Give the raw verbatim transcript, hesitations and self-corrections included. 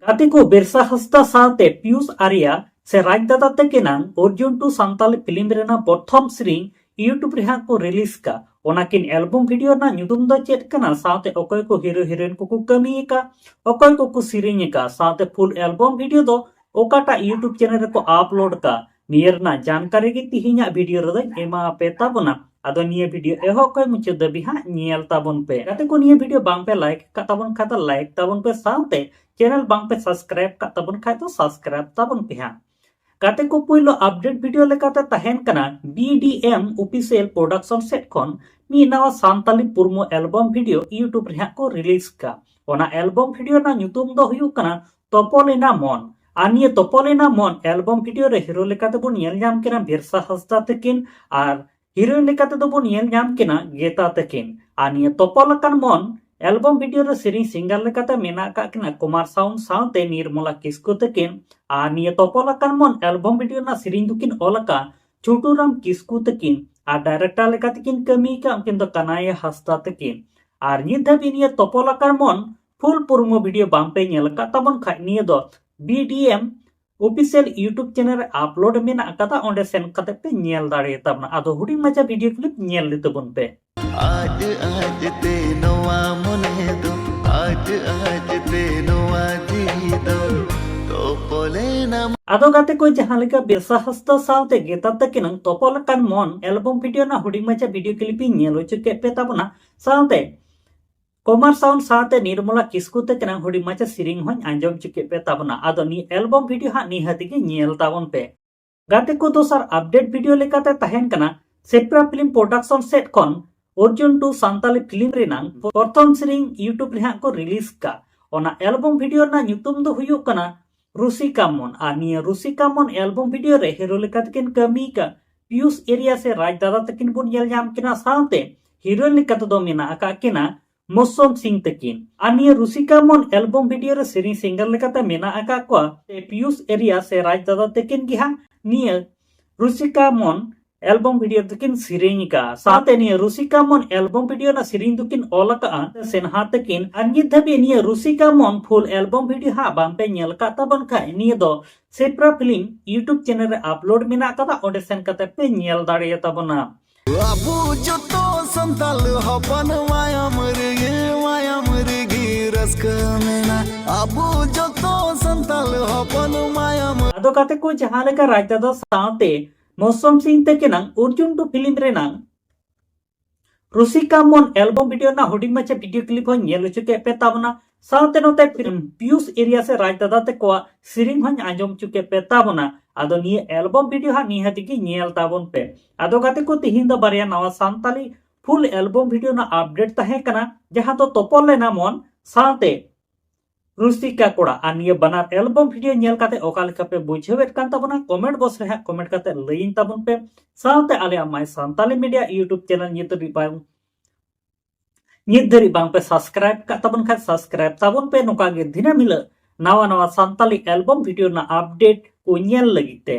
ᱜᱟᱛᱮ ᱠᱚ, ᱵᱤᱨᱥᱟ ᱦᱟᱸᱥᱫᱟ ᱥᱟᱶᱛᱮ ᱯᱤᱭᱩᱥ ᱟᱨᱭᱟ ᱥᱮ ᱨᱟᱡᱽ ᱫᱟᱫᱟ ᱛᱟᱹᱠᱤᱱᱟᱜ ᱚᱨᱡᱩᱱ ᱴᱩ ᱥᱟᱱᱛᱟᱞᱤ ᱯᱷᱤᱞᱢ ᱨᱮᱱᱟᱜ ᱯᱨᱚᱛᱷᱚᱢ ᱥᱮᱨᱮᱧ YouTube ᱨᱮ ᱦᱟᱸᱜ ᱠᱚ ᱨᱤᱞᱤᱡᱽ ᱠᱟ᱾ ᱚᱱᱟᱠᱤᱱ ᱮᱞᱵᱚᱢ ᱵᱷᱤᱰᱤᱭᱳ ᱨᱮᱱᱟᱜ ᱧᱩᱛᱩᱢ ᱫᱚ ᱪᱮᱫ ᱠᱟᱱᱟ, ᱥᱟᱶᱛᱮ ᱚᱠᱚᱭ ᱠᱚ ᱦᱤᱨᱳ ᱦᱤᱨᱳᱭᱤᱱ ᱠᱚᱠᱚ ᱠᱟᱹᱢᱤ ᱟᱠᱟᱫ, ᱚᱠᱚᱭ ᱠᱚᱠᱚ ᱥᱮᱨᱮᱧ ᱟᱠᱟᱫ, ᱥᱟᱶᱛᱮ ᱯᱷᱩᱞ ᱮᱞᱵᱚᱢ ᱵᱷᱤᱰᱤᱭᱳ ᱫᱚ ᱚᱠᱟᱴᱟᱜ YouTube ᱪᱮᱱᱮᱞ ᱨᱮᱠᱚ ᱟᱯᱞᱳᱰ ᱠᱟᱜ, ᱱᱤᱭᱟᱹ ᱨᱮᱱᱟᱜ ᱡᱟᱱᱠᱟᱨᱤ ᱜᱮ ᱛᱤᱦᱤᱧᱟᱜ ᱵᱷᱤᱰᱤᱭᱳ ᱨᱮᱫᱚᱧ ᱮᱢᱟ ᱟᱯᱮ ᱛᱟᱵᱚᱱᱟ᱾ ᱟᱫᱚ ᱱᱤᱭᱟᱹ ᱵᱷᱤᱰᱤᱭᱳ ᱮᱦᱚᱵ ᱠᱷᱚᱱ ᱢᱩᱪᱟᱹᱫ ᱫᱷᱟᱹᱵᱤᱡ ᱦᱟᱸᱜ ᱧᱮᱞ ᱛᱟᱵᱚᱱ ᱯᱮ᱾ ᱜᱟᱛᱮ ᱠᱚ, ᱱᱤᱭᱟᱹ ᱵᱷᱤᱰᱤᱭᱳ ᱵᱟᱝ ᱯᱮ ᱞᱟᱭᱤᱠ ᱟᱠᱟᱫ ᱛᱟᱵᱚᱱ ᱠᱷᱟᱡ ᱫᱚ ᱞᱟᱭᱤᱠ ᱛᱟᱵᱚᱱ ᱯᱮ, ᱥᱟᱶᱛᱮ ᱪᱮᱱᱮᱞ ᱵᱟᱝ ᱯᱮ ᱥᱟᱵᱥᱠᱨᱟᱭᱤᱵ ᱟᱠᱟᱫ ᱛᱟᱵᱚᱱ ᱠᱷᱟᱡ ᱫᱚ ᱥᱟᱵᱥᱠᱨᱟᱭᱤᱵ ᱛᱟᱵᱚᱱ ᱯᱮ ᱦᱟᱸᱜ᱾ ᱜᱟᱛᱮ ᱠᱚ, ᱯᱩᱭᱞᱩ ᱟᱯᱰᱮᱴ ᱵᱷᱤᱰᱤᱭᱳ ᱞᱮᱠᱟᱛᱮ ᱛᱟᱦᱮᱱ ᱠᱟᱱᱟ, B D M Official Production ᱥᱮᱫ ᱠᱷᱚᱱ ᱢᱤᱫ ᱱᱟᱣᱟ ᱥᱟᱱᱛᱟᱞᱤ ᱯᱩᱨᱢᱩ ᱮᱞᱵᱚᱢ ᱵᱷᱤᱰᱤᱭᱳ YouTube ᱨᱮ ᱦᱟᱸᱜ ᱠᱚ ᱨᱤᱞᱤᱡᱽ ᱠᱟᱜ᱾ ᱚᱱᱟ ᱮᱞᱵᱚᱢ ᱵᱷᱤᱰᱤᱭᱳ ᱨᱮᱱᱟᱜ ᱧᱩᱛᱩᱢ ᱫᱚ ᱦᱩᱭᱩᱜ ᱠᱟᱱᱟ ᱛᱚᱯᱚᱞᱮᱱᱟ ᱢᱚᱱ᱾ ᱟᱨ ᱱᱤᱭᱟᱹ ᱛᱚᱯᱚᱞᱮᱱᱟ ᱢᱚᱱ ᱮᱞᱵᱚᱢ ᱵᱷᱤᱰᱤᱭᱳ ᱨᱮ ᱦᱤᱨᱳ ᱞᱮᱠᱟᱛᱮ ᱵᱚᱱ ᱧᱮᱞ ᱧᱟᱢ ᱠᱤᱱᱟ ᱵᱤᱨᱥᱟ ᱦᱟᱸᱥᱫᱟ ᱛᱟᱹᱠᱤᱱ ᱟᱨ ᱦᱤᱨᱳᱭᱤᱱ ᱞᱮᱠᱟᱛᱮ ᱫᱚ ᱵᱚᱱ ᱧᱮᱞ ᱧᱟᱢ ᱠᱤᱱᱟ ᱜᱮᱛᱟ ᱛᱟᱹᱠᱤᱱ᱾ ᱟᱨ ᱱᱤᱭᱟᱹ ᱛᱚᱯᱚᱞ ᱟᱠᱟᱱ ᱢᱚᱱ ᱮᱞᱵᱚᱢ ᱵᱷᱤᱰᱤᱭᱳ ᱨᱮ ᱥᱮᱨᱮᱧ ᱥᱤᱝᱜᱟᱨ ᱞᱮᱠᱟᱛᱮ ᱢᱮᱱᱟᱜ ᱟᱠᱟᱫ ᱠᱤᱱᱟ ᱠᱩᱢᱟᱨ ᱥᱟᱣᱩᱱᱰ ᱥᱟᱶᱛᱮ ᱱᱤᱨᱢᱚᱞᱟ ᱠᱤᱥᱠᱩ ᱛᱟᱹᱠᱤᱱ᱾ ᱟᱨ ᱱᱤᱭᱟᱹ ᱛᱚᱯᱚᱞ ᱟᱠᱟᱱ ᱢᱚᱱ ᱮᱞᱵᱚᱢ ᱵᱷᱤᱰᱤᱭᱳ ᱨᱮᱱᱟᱜ ᱥᱮᱨᱮᱧ ᱫᱚᱠᱤᱱ ᱚᱞ ᱟᱠᱟᱫ ᱪᱷᱩᱴᱩ ᱨᱟᱢ ᱠᱤᱥᱠᱩ ᱛᱟᱹᱠᱤᱱ᱾ ᱟᱨ ᱰᱟᱭᱨᱮᱠᱴᱚᱨ ᱞᱮᱠᱟᱛᱮ ᱠᱤᱱ ᱠᱟᱹᱢᱤ ᱟᱠᱟᱫ ᱩᱱᱠᱤᱱ ᱫᱚ ᱠᱟᱱᱟᱭᱟ ᱦᱟᱸᱥᱫᱟ ᱛᱟᱹᱠᱤᱱ᱾ ᱟᱨ ᱱᱤᱛ ᱫᱷᱟᱹᱵᱤᱡ ᱱᱤᱭᱟᱹ ᱛᱚᱯᱚᱞ ᱟᱠᱟᱱ ᱢᱚᱱ ᱯᱷᱩᱞ ᱯᱨᱳᱢᱳ ᱵᱷᱤᱰᱤᱭᱳ ᱵᱟᱝ ᱯᱮ ᱧᱮᱞ ᱟᱠᱟᱫ ᱛᱟᱵᱚᱱ ᱠᱷᱟᱡ, ᱱᱤᱭᱟᱹ ᱫᱚ B D M Official YouTube channel ᱨᱮ ᱟᱯᱞᱳᱰ ᱢᱮᱱᱟᱜ ᱟᱠᱟᱫᱟ, ᱚᱸᱰᱮ ᱥᱮᱱ ᱠᱟᱛᱮ ᱯᱮ ᱧᱮᱞ ᱫᱟᱲᱮᱭᱟᱛᱟ ᱵᱚᱱᱟ᱾ ᱟᱫᱚ ᱦᱩᱰᱤᱧ ᱢᱟᱪᱷᱟ ᱵᱷᱤᱰᱤᱭᱳ ᱠᱞᱤᱯ ᱧᱮᱞ ᱤᱫᱤ ᱛᱟᱵᱚᱱ ᱯᱮ᱾ ᱟᱡ ᱟᱡ ᱛᱮ ᱱᱚᱣᱟ ᱢᱚᱱᱮ ᱫᱚ, ᱟᱡ ᱟᱡ ᱛᱮ ᱱᱚᱣᱟ ᱡᱤᱣᱤ ᱫᱚ ᱛᱚᱯᱚᱞᱮᱱᱟ᱾ ᱟᱫᱚ ᱜᱟᱛᱮ ᱠᱚ, ᱡᱟᱦᱟᱸ ᱞᱮᱠᱟ ᱵᱤᱨᱥᱟ ᱦᱟᱸᱥᱫᱟ ᱥᱟᱶᱛᱮ ᱜᱮᱛᱟ ᱛᱟᱹᱠᱤᱱᱟᱜ ᱛᱚᱯᱚᱞ ᱟᱠᱟᱱ ᱢᱚᱱ ᱮᱞᱵᱚᱢ ᱵᱷᱤᱰᱤᱭᱳ ᱨᱮᱱᱟᱜ ᱦᱩᱰᱤᱧ ᱢᱟᱪᱷᱟ ᱵᱷᱤᱰᱤᱭᱳ ᱠᱞᱤᱯ ᱤᱧ ᱧᱮᱞ ᱦᱚᱪᱚ ᱠᱮᱫ ᱯᱮ ᱛᱟᱵᱚᱱᱟ, ᱥᱟᱶᱛᱮ ᱠᱚᱢᱟᱨ ᱥᱟᱣᱩᱱᱰ ᱥᱟᱶᱛᱮ ᱱᱤᱨᱢᱚᱞᱟ ᱠᱤᱥᱠᱩ ᱛᱟᱹᱠᱤᱱᱟᱜ ᱦᱩᱰᱤᱧ ᱢᱟᱪᱷᱟ ᱥᱮᱨᱮᱧ ᱦᱚᱸᱧ ᱟᱸᱡᱚᱢ ᱦᱚᱪᱚ ᱠᱮᱫ ᱯᱮ ᱛᱟᱵᱚᱱᱟ᱾ ᱟᱫᱚ ᱱᱤᱭᱟᱹ ᱮᱞᱵᱚᱢ ᱵᱷᱤᱰᱤᱭᱳ ᱦᱟᱸᱜ ᱱᱤᱦᱟᱹᱛ ᱜᱮ ᱧᱮᱞ ᱛᱟᱵᱚᱱ ᱯᱮ᱾ ᱜᱟᱛᱮ ᱠᱚ, ᱫᱚᱥᱟᱨ ᱟᱯᱰᱮᱴ ᱵᱷᱤᱰᱤᱭᱳ ᱞᱮᱠᱟᱛᱮ ᱛᱟᱦᱮᱱ ᱠᱟᱱᱟ, ᱥᱮᱯᱨᱟ ᱯᱷᱤᱞᱢ ᱯᱨᱚᱰᱟᱠᱥᱚᱱ ᱥᱮᱫ ᱠᱷᱚᱱ ᱚᱨᱡᱩᱱ ᱴᱩ ᱥᱟᱱᱛᱟᱞᱤ ᱯᱷᱤᱞᱢ ᱨᱮᱱᱟᱜ ᱯᱨᱚᱛᱷᱚᱢ ᱥᱮᱨᱮᱧ YouTube ᱨᱮ ᱦᱟᱸᱜ ᱠᱚ ᱨᱤᱞᱤᱡᱽ ᱠᱟᱜ᱾ ᱚᱱᱟ ᱮᱞᱵᱚᱢ ᱵᱷᱤᱰᱤᱭᱳ ᱨᱮᱱᱟᱜ ᱧᱩᱛᱩᱢ ᱫᱚ ᱦᱩᱭᱩᱜ ᱠᱟᱱᱟ ᱨᱩᱥᱤᱠᱟ ᱢᱚᱱ᱾ ᱟᱨ ᱱᱤᱭᱟᱹ ᱨᱩᱥᱤᱠᱟ ᱢᱚᱱ ᱮᱞᱵᱚᱢ ᱵᱷᱤᱰᱤᱭᱳ ᱨᱮ ᱦᱤᱨᱳ ᱞᱮᱠᱟ ᱛᱮᱠᱤᱱ ᱠᱟᱹᱢᱤ ᱟᱠᱟᱫ ᱯᱤᱭᱩᱥ ᱮᱨᱤᱭᱟ ᱥᱮ ᱨᱟᱡᱽ ᱫᱟᱫᱟ ᱛᱟᱹᱠᱤᱱ ᱵᱚᱱ ᱧᱮᱞ ᱧᱟᱢ ᱠᱤᱱᱟ, ᱥᱟᱶᱛᱮ ᱦᱤᱨᱳᱭᱤᱱ ᱞᱮᱠᱟ ᱛᱮᱫᱚ ᱢᱮᱱᱟᱜ ᱟᱠᱟᱫ ᱠᱤᱱᱟ ᱢᱳᱥᱚᱢ ᱥᱤᱝ ᱛᱟᱹᱠᱤᱱ᱾ ᱟᱨ ᱱᱤᱭᱟᱹ ᱨᱩᱥᱤᱠᱟ ᱢᱚᱱ ᱮᱞᱵᱚᱢ ᱵᱷᱤᱰᱤᱭᱳ ᱨᱮ ᱥᱮᱨᱮᱧ ᱥᱤᱝᱜᱟᱨ ᱞᱮᱠᱟᱛᱮ ᱢᱮᱱᱟᱜ ᱟᱠᱟᱫ ᱠᱚᱣᱟ ᱯᱤᱭᱩᱥ ᱮᱨᱤᱭᱟ ᱥᱮ ᱨᱟᱡᱽ ᱫᱟᱫᱟ ᱛᱟᱹᱠᱤᱱ ᱜᱮ ᱦᱟᱸᱜ ᱱᱤᱭᱟᱹ ᱨᱩᱥᱤᱠᱟ ᱢᱚᱱ album video ᱫᱚᱠᱤᱱ ᱥᱮᱨᱮᱧ ᱟᱠᱟᱫᱼᱟ᱾ ᱥᱟᱶᱛᱮ ᱱᱤᱭᱟᱹ ᱨᱩᱥᱤᱠᱟ ᱢᱚᱱ album video ᱨᱮᱱᱟᱜ ᱥᱮᱨᱮᱧ ᱫᱚᱠᱤᱱ ᱚᱞ ᱟᱠᱟᱫᱼᱟ ᱥᱮᱱᱦᱟ ᱛᱟᱹᱠᱤᱱ᱾ ᱟᱨ ᱱᱤᱛ ᱫᱷᱟᱹᱵᱤᱡ ᱱᱤᱭᱟᱹ ᱨᱩᱥᱤᱠᱟ ᱢᱚᱱ full album video ᱦᱟᱸᱜ ᱵᱟᱝᱯᱮ ᱧᱮᱞ ᱟᱠᱟᱫ ᱛᱟᱵᱚᱱ ᱠᱷᱟᱡ, ᱱᱤᱭᱟᱹ ᱫᱚ ᱥᱮᱯᱨᱟ film YouTube channel ᱨᱮ upload ᱢᱮᱱᱟᱜ ᱟᱠᱟᱫᱟ, ᱚᱸᱰᱮ ᱥᱮᱱ ᱠᱟᱛᱮ ᱯᱮ ᱧᱮᱞ ᱫᱟᱲᱮᱭᱟᱛᱟ ᱵᱚᱱᱟ᱾ ᱟᱵᱚ ᱡᱚᱛᱚ ᱥᱟᱱᱛᱟᱞ ᱦᱚᱯᱚᱱ ᱢᱟᱭᱟᱢ ᱨᱮᱜᱮ, ᱢᱟᱭᱟᱢ ᱨᱮᱜᱮ ᱨᱟᱹᱥᱠᱟᱹ ᱢᱮᱱᱟᱜ᱾ ᱟᱵᱚ ᱡᱚᱛᱚ ᱥᱟᱱᱛᱟᱞ ᱦᱚᱯᱚᱱ ᱢᱟᱭᱟᱢ᱾ ᱟᱫᱚ ᱜᱟᱛᱮ ᱠᱚ, ᱡᱟᱦᱟᱸ ᱞᱮᱠᱟ ᱨᱟᱡᱽ ᱫᱟᱫᱟ ᱥᱟᱶᱛᱮ ᱢᱳᱥᱚᱢ ᱥᱤᱝ ᱛᱟᱹᱠᱤᱱᱟᱝ ᱚᱨᱡᱩᱱ ᱴᱩ film ᱨᱮᱱᱟᱝ ᱨᱩᱥᱤᱠᱟ ᱢᱚᱱ album video ᱨᱮᱱᱟᱜ ᱦᱩᱰᱤᱧ ᱢᱟᱪᱷᱟ video clip ᱦᱚᱸ ᱧᱮᱞ ᱦᱚᱪᱚ ᱠᱮᱫ ᱯᱮ ᱛᱟᱵᱚᱱᱟ᱾ ᱥᱟᱶᱛᱮ ᱱᱚᱛᱮ ᱯᱤᱭᱩᱥ ᱮᱨᱤᱭᱟ ᱥᱮ ᱨᱟᱡᱽ ᱫᱟᱫᱟ ᱛᱟᱠᱚᱣᱟᱜ ᱥᱮᱨᱮᱧ ᱦᱚᱸᱧ ᱟᱸᱡᱚᱢ ᱦᱚᱪᱚ ᱠᱮᱫ ᱯᱮ ᱛᱟᱵᱚᱱᱟ᱾ ᱟᱫᱚ ᱱᱤᱭᱟᱹ album video ᱦᱟᱸᱜ ᱱᱤᱦᱟᱹᱛ ᱜᱮ ᱧᱮᱞ ᱛᱟᱵᱚᱱ ᱯᱮ᱾ ᱟᱫᱚ ᱜᱟᱛᱮ ᱠᱚ, ᱛᱤᱦᱤᱧ ᱫᱚ ᱵᱟᱨᱭᱟ ᱱᱟᱣᱟ ᱥᱟᱱᱛᱟᱞᱤ full album video ᱨᱮᱱᱟᱜ update ᱛᱟᱦᱮᱸ ᱠᱟᱱᱟ, ᱡᱟᱦᱟᱸ ᱫᱚ ᱛᱚᱯᱚᱞ ᱞᱮᱱᱟ ᱢᱚᱱ ᱥᱟᱶᱛᱮ ᱨᱩᱥᱤᱠᱟ ᱠᱚᱲᱟ᱾ ᱟᱨ ᱱᱤᱭᱟᱹ ᱵᱟᱱᱟᱨ album video ᱧᱮᱞ ᱠᱟᱛᱮ ᱚᱠᱟ ᱞᱮᱠᱟ ᱯᱮ ᱵᱩᱡᱷᱟᱹᱣᱮᱫ ᱠᱟᱱ ᱛᱟᱵᱚᱱᱟ, comment box ᱨᱮ ᱦᱟᱸᱜ comment ᱠᱟᱛᱮ ᱞᱟᱹᱭᱟᱹᱧ ᱛᱟᱵᱚᱱ ᱯᱮ᱾ ᱥᱟᱶᱛᱮ ᱟᱞᱮᱭᱟᱜ My Santali Media YouTube channel ᱱᱤᱛ ᱫᱷᱟᱹᱵᱤᱡ ᱵᱟᱝ, ᱱᱤᱛ ᱫᱷᱟᱹᱵᱤᱡ ᱵᱟᱝ ᱯᱮ subscribe ᱠᱟᱜ ᱛᱟᱵᱚᱱ ᱠᱷᱟᱡ subscribe ᱛᱟᱵᱚᱱ ᱯᱮ᱾ ᱱᱚᱝᱠᱟ ᱜᱮ ᱫᱤᱱᱟᱹᱢ ᱦᱤᱞᱳᱜ ᱱᱟᱣᱟ ᱱᱟᱣᱟ ᱥᱟᱱᱛᱟᱞᱤ album video ᱨᱮᱱᱟᱜ update ᱠᱚ ᱧᱮᱞ ᱞᱟᱹᱜᱤᱫ ᱛᱮ᱾